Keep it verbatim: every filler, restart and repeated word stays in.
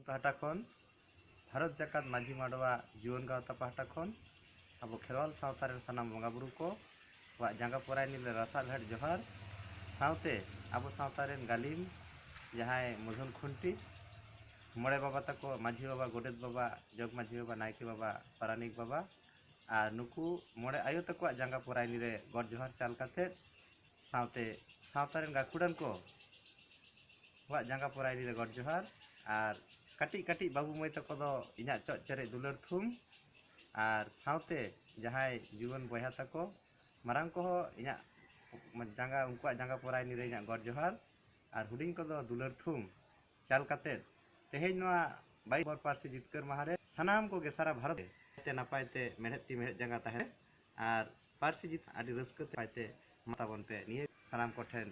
ᱯᱟᱦᱴᱟ ᱠᱷᱚᱱ, ᱵᱷᱟᱨᱚᱛ ᱡᱟᱠᱟᱛ ᱢᱟᱹᱡᱷᱤ ᱢᱟᱰᱣᱟ ᱡᱩᱣᱟᱹᱱ ᱜᱟᱶᱛᱟ ᱯᱟᱦᱴᱟ ᱠᱷᱚᱱ ᱟᱵᱚ ᱠᱷᱮᱨᱣᱟᱞ ᱥᱟᱶᱛᱟ ᱨᱮᱱ ᱥᱟᱱᱟᱢ ᱵᱚᱸᱜᱟ ᱵᱩᱨᱩ ᱠᱚ ᱣᱟᱜ ᱡᱟᱸᱜᱟ ᱯᱚᱨᱟᱭᱱᱤ ᱨᱮ ᱨᱟᱥᱟ ᱨᱮᱦᱮᱫ ᱡᱚᱦᱟᱨ, ᱥᱟᱶᱛᱮ ᱟᱵᱚ ᱥᱟᱶᱛᱟ ᱨᱮᱱ ᱜᱟᱹᱞᱤᱢ ᱡᱟᱦᱟᱸᱭ ᱢᱩᱫᱷᱚᱱ ᱠᱷᱩᱱᱴᱤ, ᱢᱚᱬᱮ ᱵᱟᱵᱟ ᱛᱟᱠᱚ, ᱢᱟᱹᱡᱷᱤ ᱵᱟᱵᱟ, ᱜᱚᱰᱮᱛ ᱵᱟᱵᱟ, ᱡᱚᱜᱽ ᱢᱟᱹᱡᱷᱤ ᱵᱟᱵᱟ, ᱱᱟᱭᱠᱮ ᱵᱟᱵᱟ, ᱯᱟᱨᱟᱱᱤᱠ ᱵᱟᱵᱟ, ᱟᱨ ᱱᱩᱠᱩ ᱢᱚᱬᱮ ᱟᱭᱳ ᱛᱟᱠᱚᱣᱟᱜ ᱡᱟᱸᱜᱟ ᱯᱚᱨᱟᱭᱱᱤ ᱨᱮ ᱜᱚᱰ ᱡᱚᱦᱟᱨ ᱪᱟᱞ ᱠᱟᱛᱮᱫ, ᱥᱟᱶᱛᱮ ᱥᱟᱶᱛᱟ ᱨᱮᱱ ᱜᱟᱹᱠᱷᱩᱲᱟᱱ ᱠᱚ ᱣᱟᱜ ᱡᱟᱸᱜᱟ ᱯᱚᱨᱟᱭᱱᱤ ᱨᱮ ᱜᱚᱰ ᱡᱚᱦᱟᱨ, ᱟᱨ ᱠᱟᱹᱴᱤᱡ ᱠᱟᱹᱴᱤᱡ ᱵᱟᱹᱵᱩ ᱢᱟᱹᱭ ᱛᱟᱠᱚ ᱫᱚ ᱤᱧᱟᱹᱜ ᱪᱚᱜ ᱪᱮᱨᱮᱡ ᱫᱩᱞᱟᱹᱲ ᱛᱷᱩᱢ, ᱟᱨ ᱥᱟᱶᱛᱮ ᱡᱟᱦᱟᱸᱭ ᱡᱩᱣᱟᱹᱱ ᱵᱚᱭᱦᱟ ᱛᱟᱠᱚ, ᱢᱟᱨᱟᱝ ᱠᱚᱦᱚᱸ ᱤᱧᱟᱹᱜ ᱡᱟᱸᱜᱟ, ᱩᱱᱠᱩᱣᱟᱜ ᱡᱟᱸᱜᱟ ᱯᱚᱨᱟᱭᱱᱤ ᱨᱮ ᱤᱧᱟᱹᱜ ᱜᱚᱰ ᱡᱚᱦᱟᱨ, ᱟᱨ ᱦᱩᱰᱤᱧ ᱠᱚᱫᱚ ᱫᱩᱞᱟᱹᱲ ᱛᱷᱩᱢ ᱪᱟᱞ ᱠᱟᱛᱮᱫ, ᱛᱮᱦᱮᱧ ᱱᱚᱣᱟ ᱵᱟᱭᱤᱥ ᱱᱚᱢᱵᱚᱨ ᱯᱟᱹᱨᱥᱤ ᱡᱤᱛᱠᱟᱹᱨ ᱢᱟᱦᱟ ᱨᱮ ᱥᱟᱱᱟᱢ ᱠᱚᱜᱮ ᱥᱟᱨᱟ ᱵᱷᱟᱨᱚᱛ ᱛᱮ ᱱᱟᱯᱟᱭ ᱛᱮ ᱢᱮᱲᱦᱮᱫ ᱛᱤ ᱢᱮᱲᱦᱮᱫ ᱡᱟᱸᱜᱟ ᱛᱟᱦᱮᱸ ᱟᱨ ᱯᱟᱹᱨᱥᱤ ᱡᱤᱛ ᱟᱹᱰᱤ ᱨᱟᱹᱥᱠᱟᱹ ᱛᱮ ᱱᱟᱯᱟᱭ ᱛᱮ ᱢᱟ ᱛᱟᱵᱚᱱ ᱯᱮ, ᱱᱤᱭᱟᱹ ᱥᱟᱱᱟᱢ ᱠᱚᱴᱷᱮᱱ